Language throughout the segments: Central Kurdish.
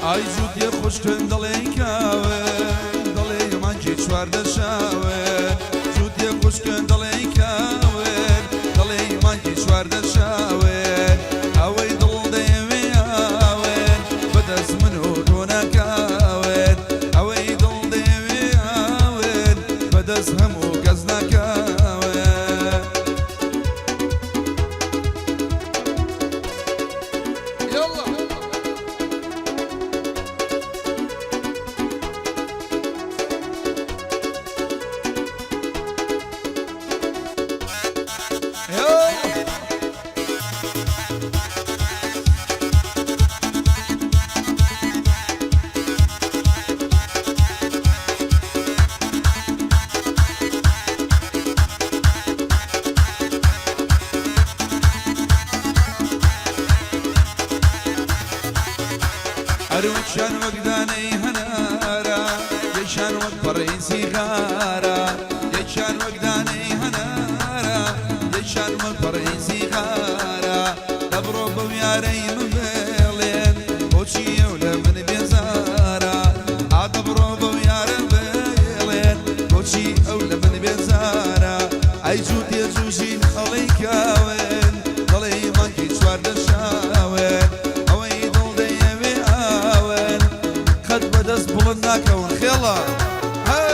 ئای جووتێ خوشکن دەڵێی کاون، دەڵێی مانگی 14 شاون. جووتێ خوشکن دەڵێی کاون، دەڵێی مانگی 14 شاون. ئەوەی دڵ دەیەوێ ئاون، بەدەست من و تۆ ناکاون. ئەوەی دڵ دەیەوێ ئاون، بەدەست هەموو کەس ناکاون. يلا. يلا. هەروەکیان وەک دانەی هەنارە، یەکیان وەک پەڕەی زیغارە. یەکیان وەک دانەی هەنارە، یەکیان وەک پەڕەی زیغارە. دەبڕۆ بەو یارەی من بڵێن، بۆچی ئەو لە من بێزارە؟ ئا دەبڕۆ بەو یارە بڵێن، بۆچی ئەو لە من بێزارە؟ ئەی جووتێ جوژین ئەڵێی کاون، دەڵێی مانگی 14 شاون. ئەوەی دڵ دەیەوێ ئاون، قەت بەدەست بڵند ناکەون. خێڵە هەی.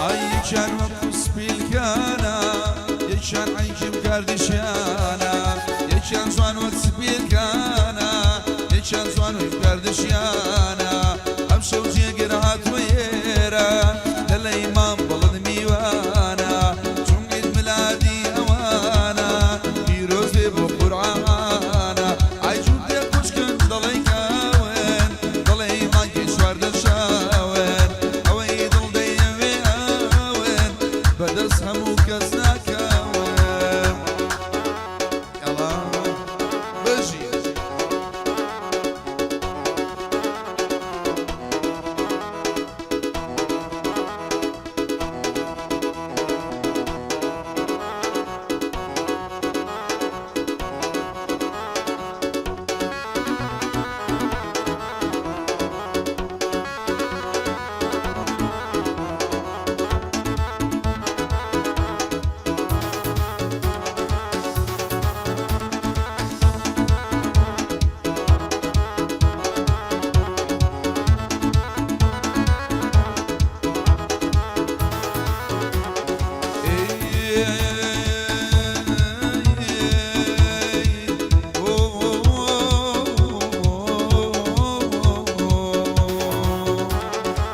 ئای یەکیان وەکو سپیلکانە، یەکیان عەینکیم کاردشیانە. یەکیان جوان وەک سپیلکانە، یەکیان جوان وەک کاردشیانە. ئەمشەو جێگر هاتووە ئێرە، لە لای مام بڵند میوانە. چون عید ملادی ئەوانە، پیرۆز بێ بۆ قورعانە. ئای جووتێ خوشکن دەڵێی کاون، دەڵێی مانگی 14 شاون. ئەوەی دڵ دەیەوێ ئاون، بەدەست هەموو کەس ناکاون. یاڵا بژی.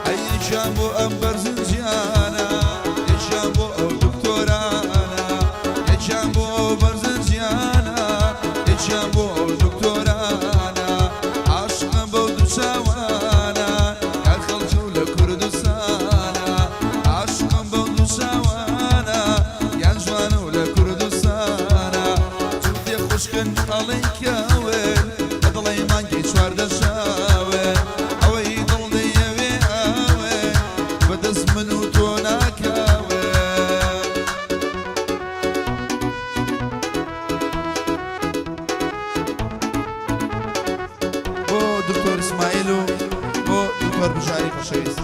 ئەی یەکیان بۆ ئەم بەرزنجیانە، یەکیان بۆ ئەو دکتۆرانە. یەکیان بۆ ئەو بەرزنجیانە، یەکیان بۆ ئەو دکتۆرانە. عاشقم بەو دوو چاوانە، کار خەڵکە و لە کوردستانە. عاشقم بەو دوو چاوانە، یان جوانە و لە کوردستانە. جووتێ خوشکن ئەڵێی کاون، بەدڵی مانگی 14 شاون. ئەوەی دڵ دەیەوێ ئاون، بەدەست من و تۆ ناکاون. بۆ دکتۆر ئیسماعیل و بۆ دکتۆر بژاری خۆشەویست.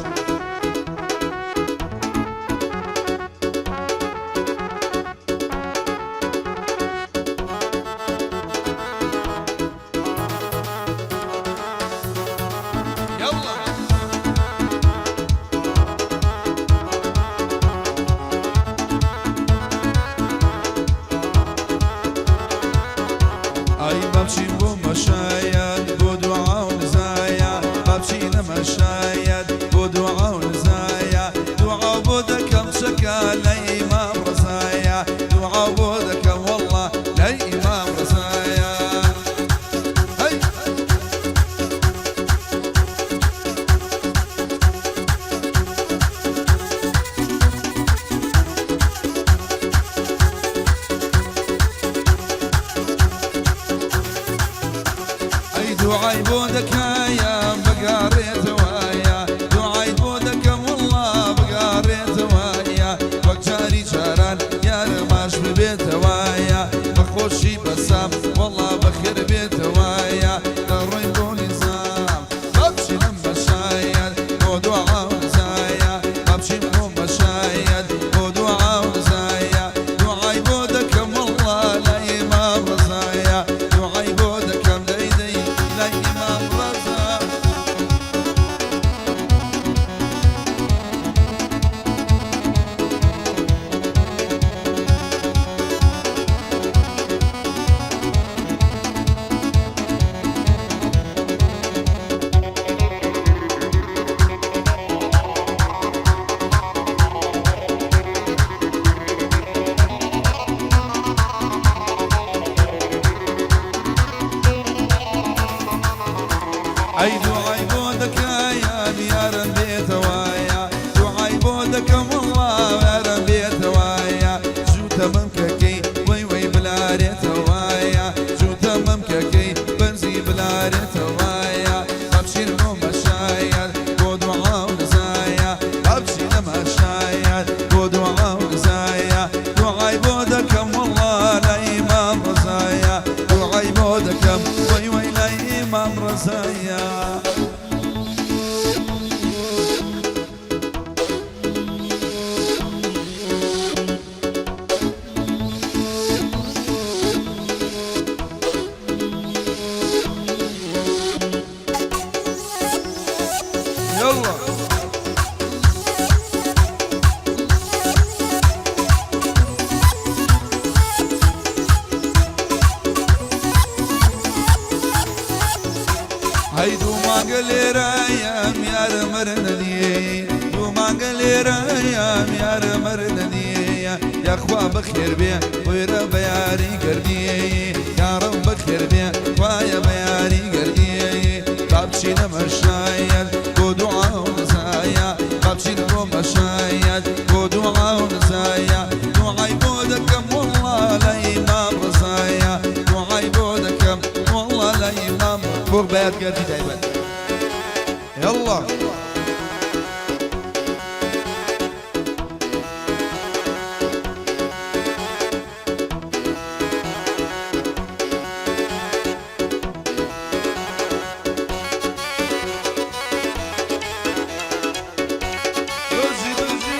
يلا. ئای بابچین بۆ مەشایەت، بۆ دوعا و نزایە. بابچینە مەشایەت بۆ دوعا و بۆ دەکایە بگەڕێتەوەیە، دوعای بۆ دەکەم وەڵڵا بگەڕێتەوەیە، وەک جاری جاران یارماش ببێتەوەیە، بەخۆشی بەسام وەڵڵا بەخێر بێتەوەیە، دەڕۆین بۆ نیزام بابچینم مەشایەت بۆ دوعا و نزایە، بابچین بۆ مەشایەت بۆ دوعا و نزایە، دوعای بۆ دەکەم وەڵڵا لای ئیمام ڕەزایە، دوعای بۆ دەکەم دەی دەی لای ئیمام ڕەزا. ئەی دوعای بۆ دەکایان یارم بێتەوەیە، دوعای بۆ دەکەم وەڵڵا یارم بێتەوەیە، جووتە مەمکەکەی وەی وەی بلارێتەوەیە، جووتە مەمکەکەی بەرزی بلارێتەوەیە، بابچین بۆ مەشایەت بۆ دوعا و نزایە، بابچینە مەشایەت بۆ دوعا و نزایە، دوعای بۆ دەکەم وەڵڵا لای ئیمام ڕەزایە، دوعای بۆ دەکەم وەی وەی لای ئیمام ڕەزایە. يلا. هەی دوو مانگە لێرەیەم یارە مەرنەدیە، دوو مانگە لێرەیەم یارە مەرنەدیە، یاخوا بەخێر بێ وێرە بە یاری گەردیە، یاڕەم بەخێر بێ وایە بە یاری گەردیە، با بچینە مەشایەت بۆ دوعا و نزایە، با بچین بۆ مەشایەت بۆ دوعا و نزایە، دوعای بۆ دەکەم وەڵڵا لای ئیمام ڕەزایە، دوعای بۆ دەکەم وەڵڵا لای ئیمام بۆ بەیاد گەردی تایبەت. يلا. بجي بجي.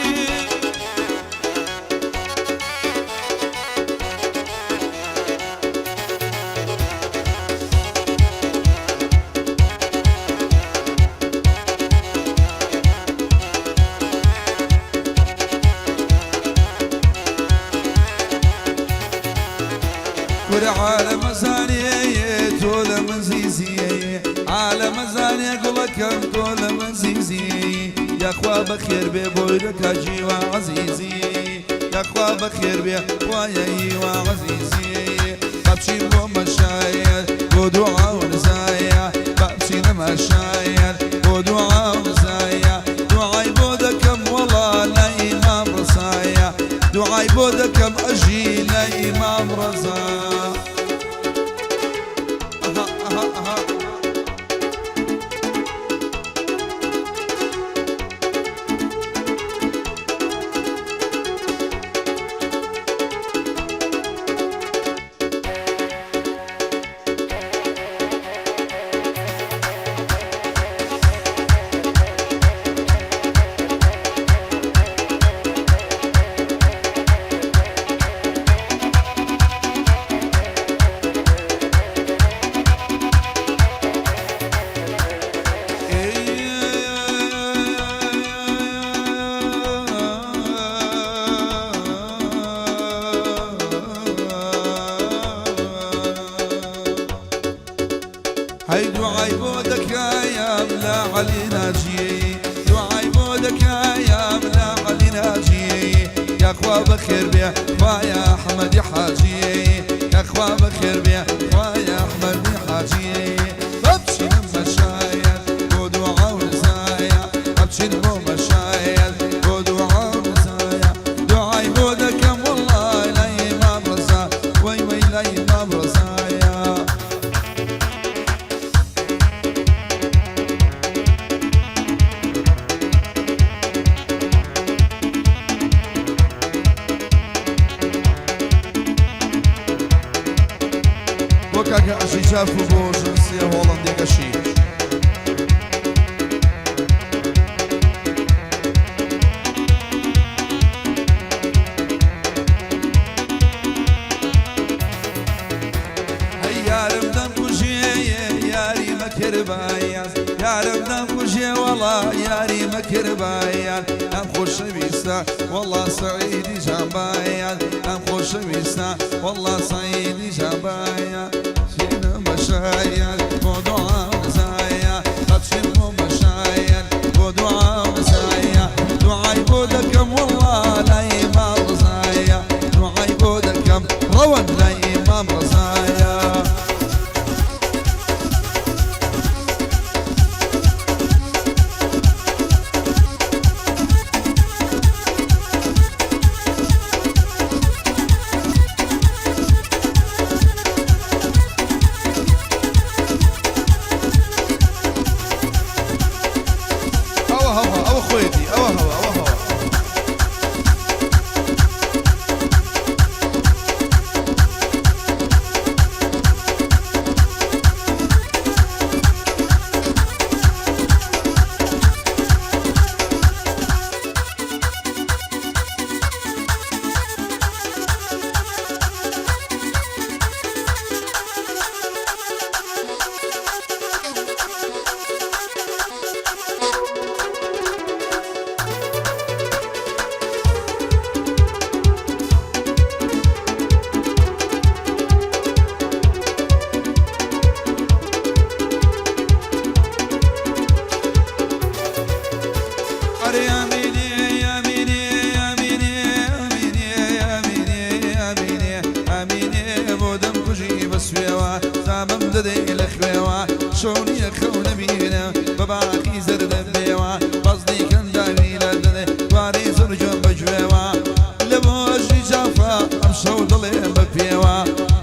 کورە عالەمە زانێ تۆ لە من زیزیە، عالەمە زانێ گوڵەکەم تۆ لە من زیزی، یاخوا بەخێر بێ بۆی دەکا جیوا عەزیزی، یاخوا بەخێر بێ وایە هیوا عەزیزی، با بچین بۆ مەشایەت بۆ دوعا و نزایە، با بچینە مەشایەت بۆ دوعا و نزایە، دوعای بۆ دەکەم وەڵا لای ئیمام ڕەزایە، دوعای بۆ دەکەم ئەژی لای ئیمام ڕەزا. أها أها أها. هەی دوعای بۆ دەکایەم لا عەلی ناجی، دوعای بۆ دەکایەم لا عەلی ناجی، یاخوا بەخێر بێ خوایە ئەحمەدی حاجی، یاخوا بەخێر بێ خوایە ئەحمەدی حاجی، بابچینە مەشایەت بۆ دوعا و نزایە، بابچین بۆ مەشایەت بۆ دوعا و نزایە، دوعای بۆ دەکەم وەڵڵا لای ئیمام ڕەزا، وەی وەی لای ئیمام ڕەزایە. جاف و بۆ ژنسیە هۆڵەندیەکەشی. ئەی یارم دەمکوژێ یاری مەکردبایان یارم دەمکوژێ وەڵا یاری مەکردبایان ئەم خۆشەویستە وەڵا سەعیدی جانبایان ئەم خۆشەویستە وەڵا سەعیدی جانبایان چینە مەشایان بۆ دوعا نزایە هەچین بۆ مەشایان بۆ دوعا نزایە دوعای بۆ دەکەم وەڵا لای ئیمام ڕزایە دوعای بۆ دەکەم ڕەوەند لای ئیمام ڕزایە. ئەوە هەوە ئەوە خۆیەتی ئەوە هەوە ئەوە هەوە. ئەرێ ئامینێ ئامینێ ئامینێ ئامینێ ئامینێ ئامینێ ئامینێ بۆ دەمکوژی بەسوێوە زامم دەدەی لە خوێوە شەو نییە خەو نەبینم بە باخی زەردە بێوە بەزنی کەنداوی لە دەدەی دوارەی زڕگوێم بە گوێوە لە بۆژی جافا ئەم شەو دڵێم بە پێوە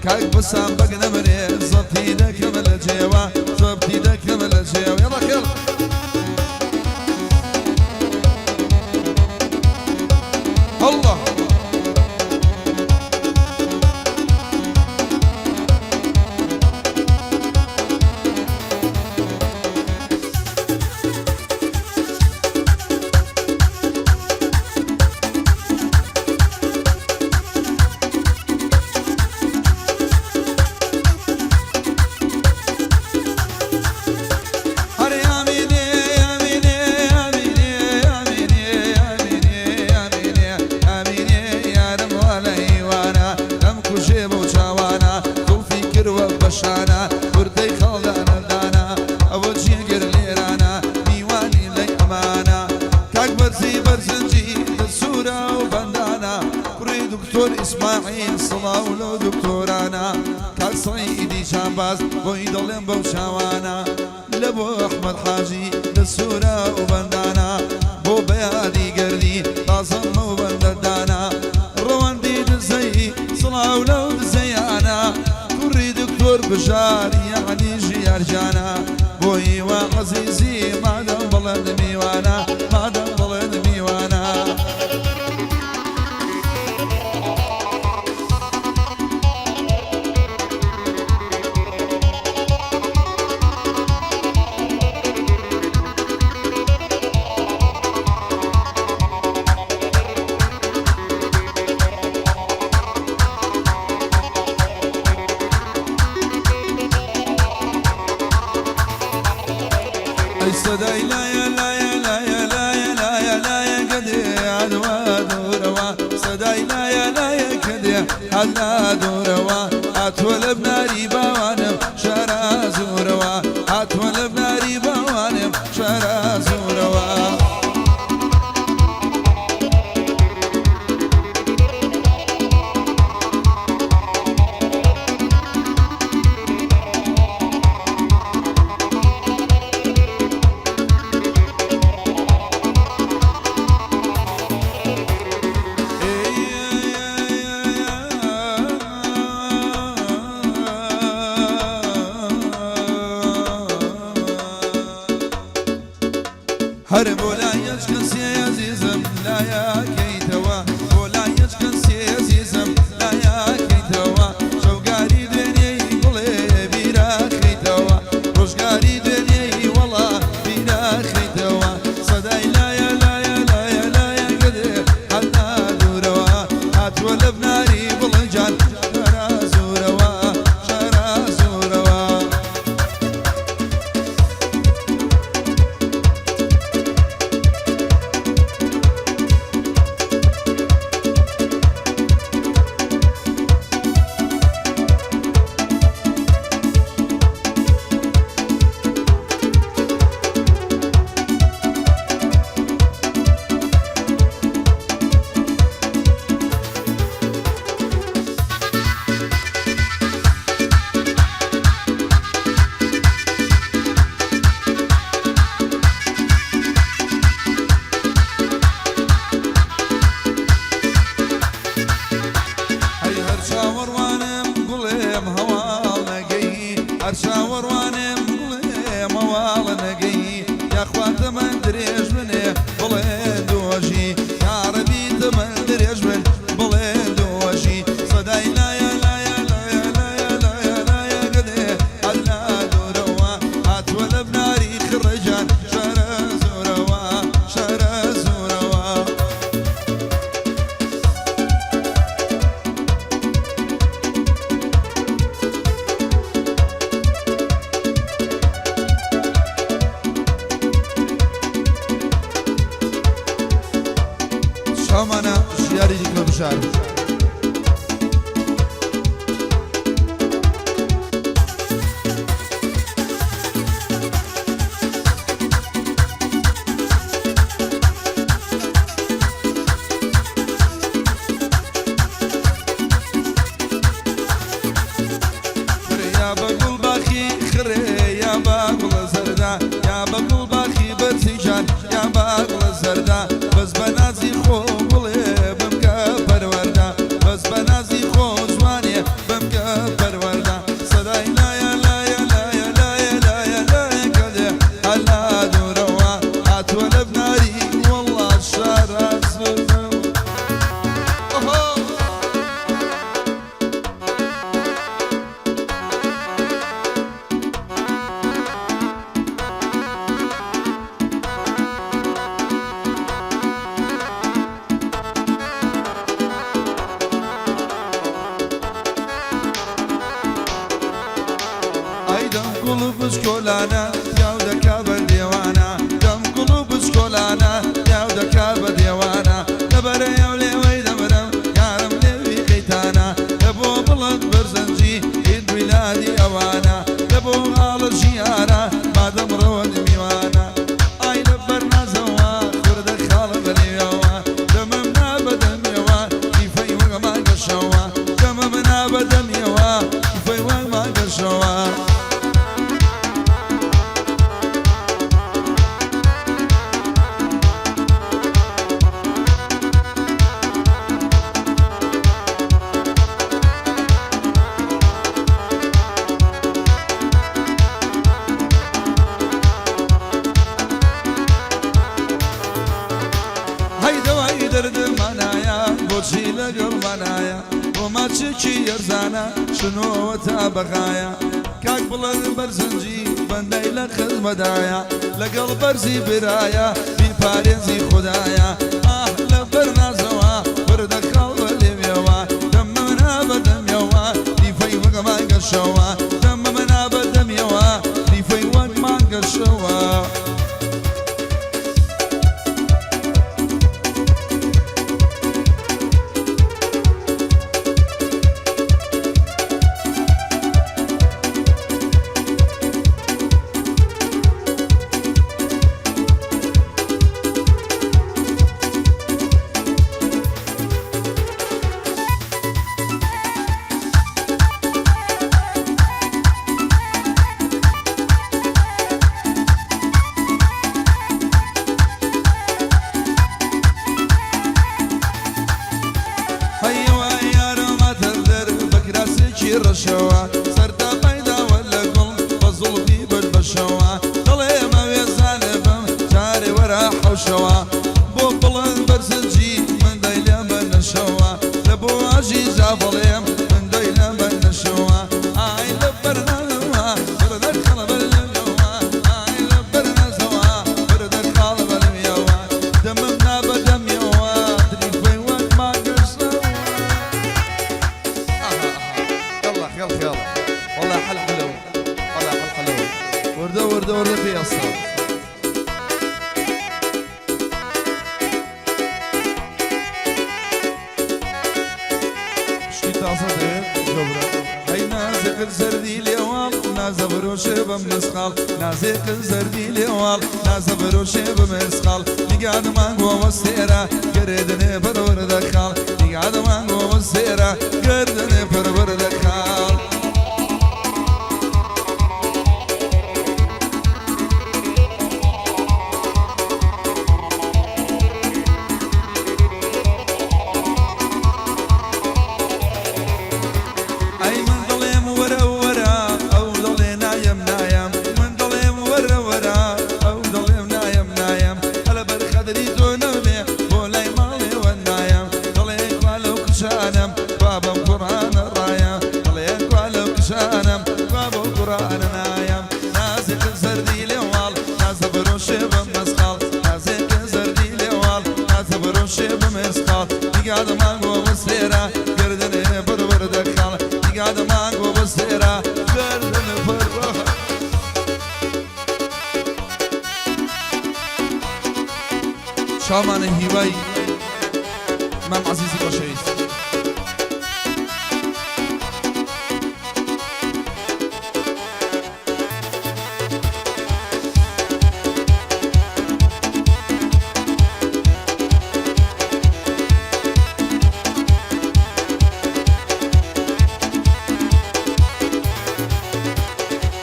کاک بەسام بەگ نەمرێ زەبتی دەکەم لە جێوە زەبتی دەکەم لە جێوە یەڵا خێڵ. اللە. ئەرێ ئامینێ ئامینێ ئامینێ ئامینێ ئامینێ ئامینێ ئامینێ یارم وا لە هیوانە دەمکوژێ بەو چاوانە زوڵفی کردوە بە شانە وردەی خاڵدانە دانا ئەوە جێگر لێرانە میوانی لای ئەمانە کاک بەرزی بەرزنجی لە سوورە و بەندانە کوڕی دکتۆر ئیسماعیل سڵاو لەو دکتۆرانە کاک سەعیدی جانباز بۆی دەڵێم بەو چاوانە لە بۆ ئەحمەد حاجی لە سوورە و بەندانە بۆ بەیادی گەردی تازەم و بەندە دانا ڕەوەندی دزەیی سڵاو لەو دزەیانە کوڕی دکتۆر بژار یەعنی ژیار گیانە بۆ هیوا عەزیزی مادەم بڵێن میوانە مادەم بڵێن میوانە. ئەی سەدای لایە لایە لایە لایە لایە لایە کەدێ هەدوا دورەوە سەدای لایە لایە کەدێ هەلا دورەوە هاتووە لە بناری باوانم شارا زورەوە هاتووە لە بناری باوانم شارا زورەوە. هەر بۆ لای هیچ کەسێ ئەزیزم لایەکەیتەوە بۆ لای هیچ کەسێ ئەزیزم لایەکەیتەوە شەوگاری دوێنێی گوڵێ بیرە. چاومانە ژیاری دیکە بژار. یا بە گوڵ باخی خڕێ یا بە گوڵە زەردا، یا بە گوڵ باخی بەرزیجان یا بە گوڵە زەردا، بەس بە نازی خۆ گوڵێ بمکە پەروەردە، بەس بە نازی خۆ جوانێ بمکە پەروەردە. سەدای لایە لایە لایە لایە لایە لایە کەدێ هەلا دوورەوە هاتووە لە بناری وەڵڵا شارە زۆرەوە. ئۆهۆ. ئای دەم گوڵ و بچکۆلانە پیاو دەکا بە دێوانە، دەم گوڵ و بچکۆلانە پیاو دەکا بە دێوانە، لەبەرەیەو لێوەی دەمرم یارم لێوی قەیتانە، لە بۆ بڵند بەرزەنجی هیند ویلادی ئەوانە، لە بۆ ئاڵە ژیارە مادەم ڕەوەند میوانە. ئای لە بەرنازەوە خوردە خاڵە بە لێویەوە، دەمم نا بە دەمیەوە کیفەی وەک مانگەشەوە، دەمم نا بە دەمیەوە کیفەی وەک مانگەشەوە. هەی دەوای دەردمانایە بۆچی لەگەڵمانایە، بۆ ماچێکی یەرزانە شنۆوە تا بەغایە، کاک بڵند بەرزنجی بەندەی لە خزمەدایە، لەگەڵ بەرزی برایە بیپارێزی خودایە. ئاه لە بەرنازەوە وردە خاڵ بە لێویەوە، دەمم نا بە دەمیەوە لیفەی وەک مانگەشەوە، دەمم نا بە دەمیەوە لیفەی وەک مانگەشەوە. هەیوا یارمەتە دەر بە کراسێکی ڕەشەوە، سەرتا پەیداوە لە گوڵ بە زوڵفی بەربەشەوە، دەڵێ مەوێ زانبم جارێ وەرە حەوشەوە، بۆ بڵند بەرزنجی من دای لە بەرنەشەوە، لە بۆ ئاژی جاڤڵێم من دای لە بەرنەشەوە. ئای لە بەرنەوە بەردە خەڵە بەرلەوە، ئای لە بەرنەزەوە بەردە خاڵە بەرمیەوە، دەمم نا بە دەمیەوە تریفەی وەک مانگەشەوە. ئەها ئەها يلا خيال خيال والله حل حلو والله حل حلو وردە وردە وردە پێی ئەستا. شتی تازە دەوێت گەورە. هەی نازێکت زەردی لێواڵ نازە بەرۆشێ بەم مسقاڵ، نازێکت زەردی لێواڵ نازە بەرۆشێ بە مسقاڵ، نیگادمان گۆوە سێرە گەرێدنێ پەروەردە خاڵ، نیگادمان گۆوە سێرە گەردنێ پەروەردە خاڵ. ئەی من دەڵێم وەرە وەرە ئەو دەڵێ نایەم نایەم، من دەڵێم وەرە وەرە ئەو دەڵێم نایەم نایەم، هەلە بەر خەدری تۆ نەبێ بۆ لای ماڵێوە نایەم، دەڵێ کوا لەو کچانەم کوا بەم کوڕانە ڕایەم، دەڵێ کوا لەو کچانەم کوا بەو کوڕانە نایەم. نازێکت زەردی لێواڵ نازە بەرۆشێ بەم مەسقاڵ، نازێکت زەردی لێواڵ نازە بەرۆشێ بە مێسقاڵ، نیگادەمان گۆ بەسێرە گردنێ پەروەردە خاڵ، نیگادەمان گۆ بەسێرە گردنێ پەروەردە. چاومانە هیوای مام عەزیزی خۆشەویست.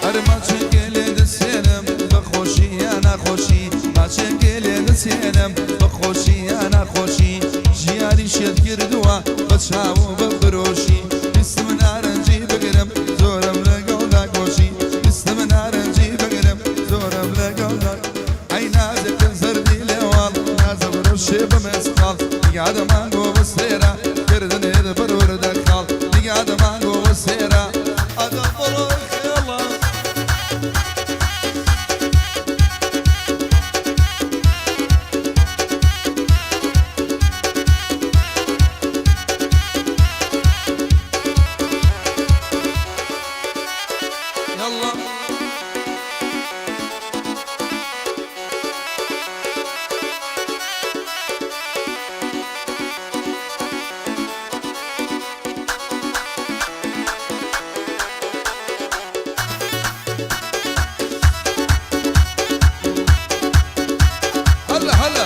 هەر ماچێکێ لێ دەسێنم بە خۆشی یا ناخۆشی، ماچێکێ لێ دەسێنم بە خۆشی یا ناخۆشی، ژیاری شێت کردووە بە چاو و بە برۆشی، ویستم نارنجی بگرم زۆرم لەگەڵدا کۆشی، ویستم نارنجی بگرم زۆرم لەگەڵدا. ئەی نازێکە زەردی لێواڵ، نازە برۆشێ بە مێسقاڵ، نیگادە مانگۆ بە سێرە کردنێت بەروردە خاڵ، نیگادە مانگۆ بە سێرە ئەدە بڕۆ خێڵە. يلا. هلا هلا.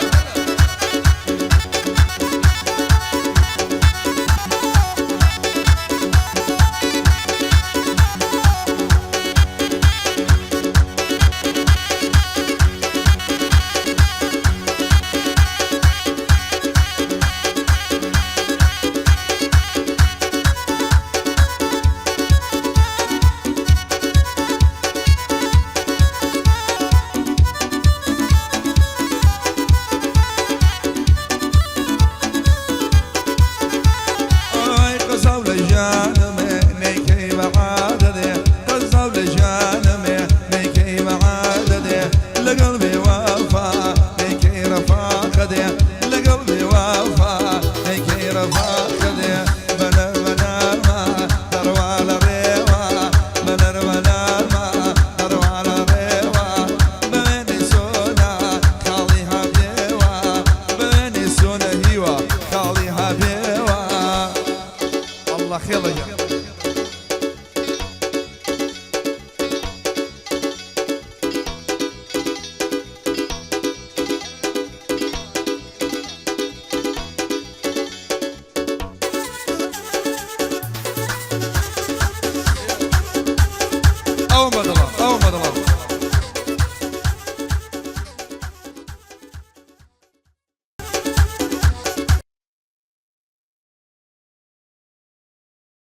ئای قەزاو لە ژیانمێ نەیکەی بە عادەدێ، قەزاو لە ژیانمێ نەیکەی بە عادەدێ، لەگەڵ بێ.